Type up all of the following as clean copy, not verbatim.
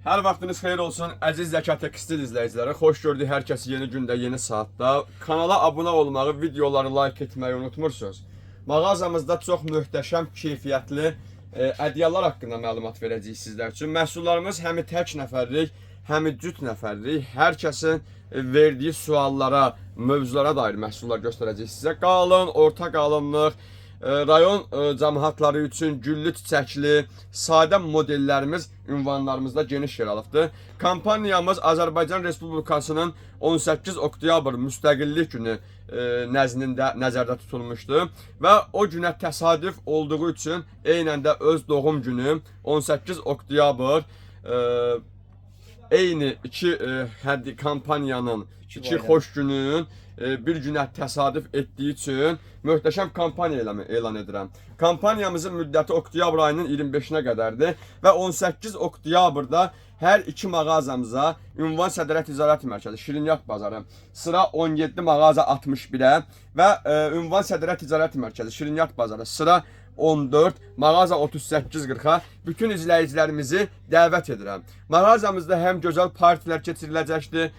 Hər vaxtınız xeyir olsun əziz Zəka Tekstil izləyiciləri. Xoş gördük hər kəsi yeni gündə, yeni saatda. Kanala abunə olmağı, videoları like etməyi unutmursunuz. Mağazamızda çox möhtəşəm, keyfiyyətli ədyallar haqqında məlumat verəcəyik sizlər üçün. Məhsullarımız həm tək nəfərlik, həm cüt nəfərlik. Hər kəsin verdiyi suallara, mövzulara dair məhsullar göstərəcəyik sizə. Qalın, orta qalınlıq, rayon cəmaatları üçün güllü çiçəkli, sadə modellərimiz ünvanlarımızda geniş yer alıbdır. Kampaniyamız Azərbaycan Respublikasının 18 oktyabr Müstəqillik günü nəzdində nəzərdə tutulmuşdu və o günə təsadüf olduğu üçün eynən də öz doğum günüm 18 oktyabr eyni iki həddi kampaniyanın, iki bayram. xoş günün bir günə təsadüf etdiyi üçün möhtəşəm kampaniya elan edirəm. Kampaniyamızın müddəti oktyabr ayının 25-nə qədərdir və 18 oktyabrda hər iki mağazamıza Ünvan Sədərə Ticarət Mərkəzi, Şiriniyyat Bazarı, sıra 17 mağaza 61-ə və Ünvan Sədərə Ticarət Mərkəzi, Şiriniyyat Bazarı, sıra 14, mağaza 3840-a bütün izləyicilərimizi dəvət edirəm. Mağazamızda həm gözəl partilər keçiriləcəkdir,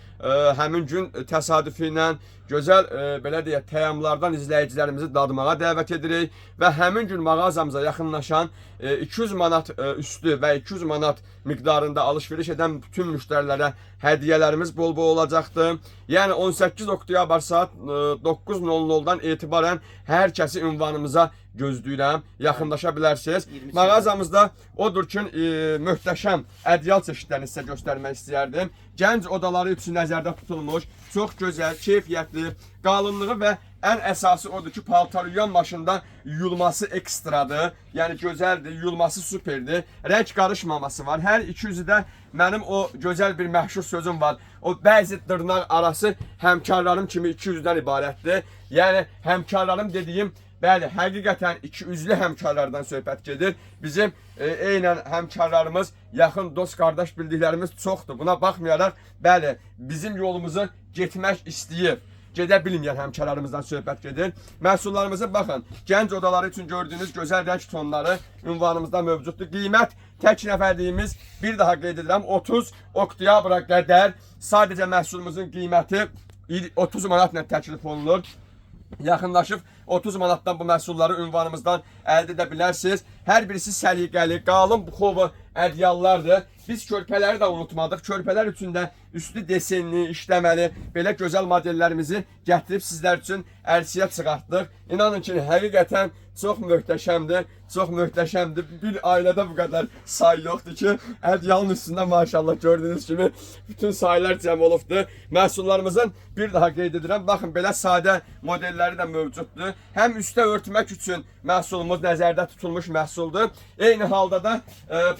həmin gün təsadüfü ilə gözəl belə deyək, təamlardan izləyicilərimizi dadmağa dəvət edirik və həmin gün mağazamıza yaxınlaşan 200 manat üstü və 200 manat miqdarında alış-veriş edən bütün müştərilərə hədiyyələrimiz bol-bol olacaqdır. Yəni 18 oktyabr saat 9:00-dan etibarən hər kəsi ünvanımıza gözləyirəm. Yaxınlaşa bilərsiniz. 20 Mağazamızda odur ki, möhtəşəm ədyal çeşidlərini sizə göstərmək istəyərdim. Gənc odaları üçün nəzərdə tutulmuş, çox gözəl, keyfiyyətli, qalınlığı və ən əsası odur ki, paltar yuyan maşında yuyulması ekstradır. Yəni gözəldir, yuyulması superdir. Rəng qarışmaması var. Hər iki üzü də mənim o gözəl bir məşhur sözüm var. O bəzi dırnaq arası həmkarlarım kimi iki üzdən ibarətdir. Yəni həmkarlarım dediyim, bəli, həqiqətən iki üzlü həmkarlardan söhbət gedir. Bizim eynən həmkarlarımız, yaxın dost qardaş bildiklərimiz çoxdur. Buna baxmayaraq, bəli, bizim yolumuzu getmək istəyir. Gedə bilməyən həmkarlarımızdan söhbət gedir. Məhsullarımıza baxın. Gənc odaları üçün gördüyünüz gözəl rəng tonları ünvanımızda mövcuddur. Qiymət tək nəfərliyimiz bir daha qeyd edirəm 30 oktyabra qədər sadəcə məhsulumuzun qiyməti 30 manatla təklif olunur. Yaxınlaşıb 30 manatdan bu məhsulları ünvanımızdan əldə edə bilərsiniz. Hər birisi səliqəli, qalın buxovu ədyallardır. Biz körpələri də unutmadıq. Körpələr üçün də üstü desenli, işləməli, belə gözəl modellərimizi gətirib sizlər üçün ərsəyə çıxartdıq. İnanın ki, həqiqətən çox möhtəşəmdir, çox möhtəşəmdir. Bir ailədə bu qədər say yoxdur ki, ədyalın üstündə maşallah gördüyünüz kimi bütün saylar cəm olubdur. Məhsullarımızın bir daha qeyd edirəm. Baxın belə sadə modelləri də mövcuddur. Həm üstə örtmək üçün məhsulumuz nəzərdə tutulmuş məhsuldur. Eyni halda da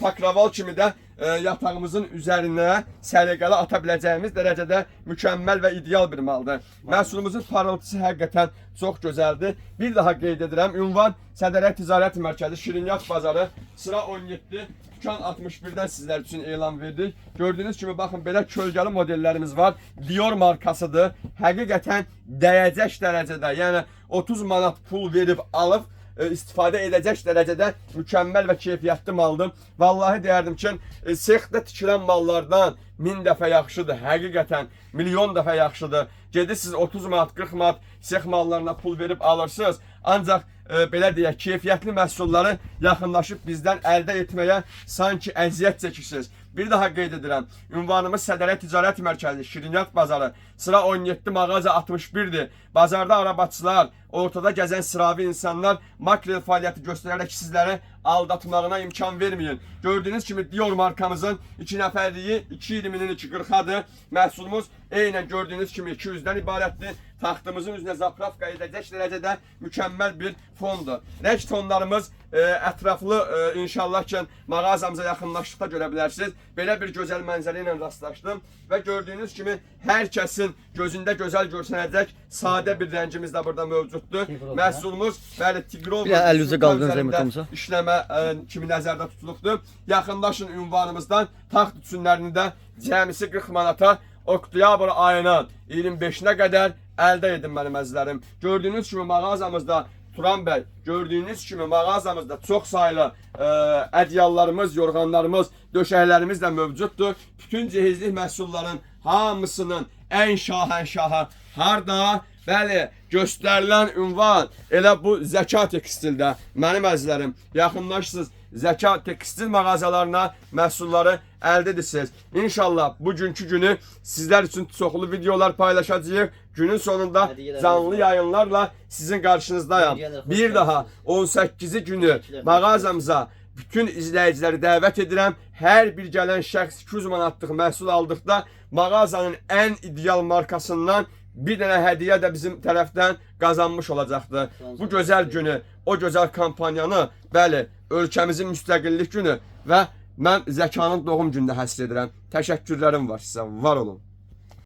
pakraval kimi də yatağımızın üzərinə səliqəli ata biləcəyimiz dərəcədə mükəmməl və ideal bir maldır. Məhsulumuzun parıltısı həqiqətən çox gözəldir. Bir daha qeyd edirəm, ünvan Sədərə Ticarət Mərkəzi, Şiriniyyat Bazarı, sıra 17, dükan 61-dən sizlər üçün elan verdik. Gördüyünüz kimi baxın belə kölgəli modellərimiz var. Dior markasıdır. Həqiqətən dəyəcək dərəcədə, yəni 30 manat pul verib alıb istifadə edəcək dərəcədə mükəmməl və keyfiyyətli maldır. Vallahi deyərdim ki, sexdə tikilən mallardan 1000 dəfə yaxşıdır. Həqiqətən milyon dəfə yaxşıdır. Gedirsiniz 30 manat, 40 manat sex mallarına pul verib alırsınız. Ancaq belə deyək, keyfiyyətli məhsulları yaxınlaşıb bizdən əldə etməyə sanki əziyyət çəkirsiniz. Bir daha qeyd edirəm. Ünvanımız Sədərə Ticarət Mərkəzi, Şiriniyyat Bazarı, sıra 17, mağaza 61-dir. Bazarda arabaçılar, ortada gəzən sıravi insanlar makrel fəaliyyəti göstərərək sizləri aldatmağına imkan verməyin. Gördüyünüz kimi Dior markamızın 2 nəfərliyi 2.20-nin 2.40-adır. Məhsulumuz eynən gördüyünüz kimi 200-dən ibarətdir. Taxtımızın üzünə zapravka edəcək dərəcədə mükəmməl bir fondur. Rəng tonlarımız ətraflı inşallah ki mağazamıza yaxınlaşdıqda görə bilərsiniz. Belə bir gözəl mənzərə ilə rastlaşdım və gördüyünüz kimi hər kəsin gözündə gözəl görsənəcək sadə bir rəngimiz də burada mövcuddur. Tigrov, Məhsulumuz bəli Tigrov Bir əl üzə qaldırın zəhmət olmasa. işləmə kimi nəzərdə tutulubdur. Yaxınlaşın ünvanımızdan taxt üçünlərini də cəmisi 40 manata oktyabr ayının 25-nə qədər əldə edin mənim əzizlərim. Gördüyünüz kimi mağazamızda Turan bəy, gördüyünüz kimi mağazamızda çox saylı ədyallarımız, yorğanlarımız, döşəklərimiz də mövcuddur. Bütün cehizlik məhsulların hamısının ən şahənşahı harda? Bəli, göstərilən ünvan elə bu Zəka Tekstildə. Mənim əzizlərim, yaxınlaşırsınız Zəka Tekstil mağazalarına məhsulları əldə edirsiniz. İnşallah bugünkü günü sizlər üçün çoxlu videolar paylaşacağıq. Günün sonunda Hədiyyələr canlı olsun. yayınlarla sizin qarşınızdayam. Hədiyyələr, xoş Bir daha gəlmisiniz. 18-i günü Təşəkkürlər. mağazamıza bütün izləyiciləri dəvət edirəm. Hər bir gələn şəxs 200 manatlıq məhsul aldıqda mağazanın ən ideal markasından bir dənə hədiyyə də bizim tərəfdən qazanmış olacaqdır. Bu gözəl günü, o gözəl kampaniyanı, bəli, ölkəmizin müstəqillik günü və mən Zəkanın doğum gününə həsr edirəm. Təşəkkürlərim var sizə. Var olun.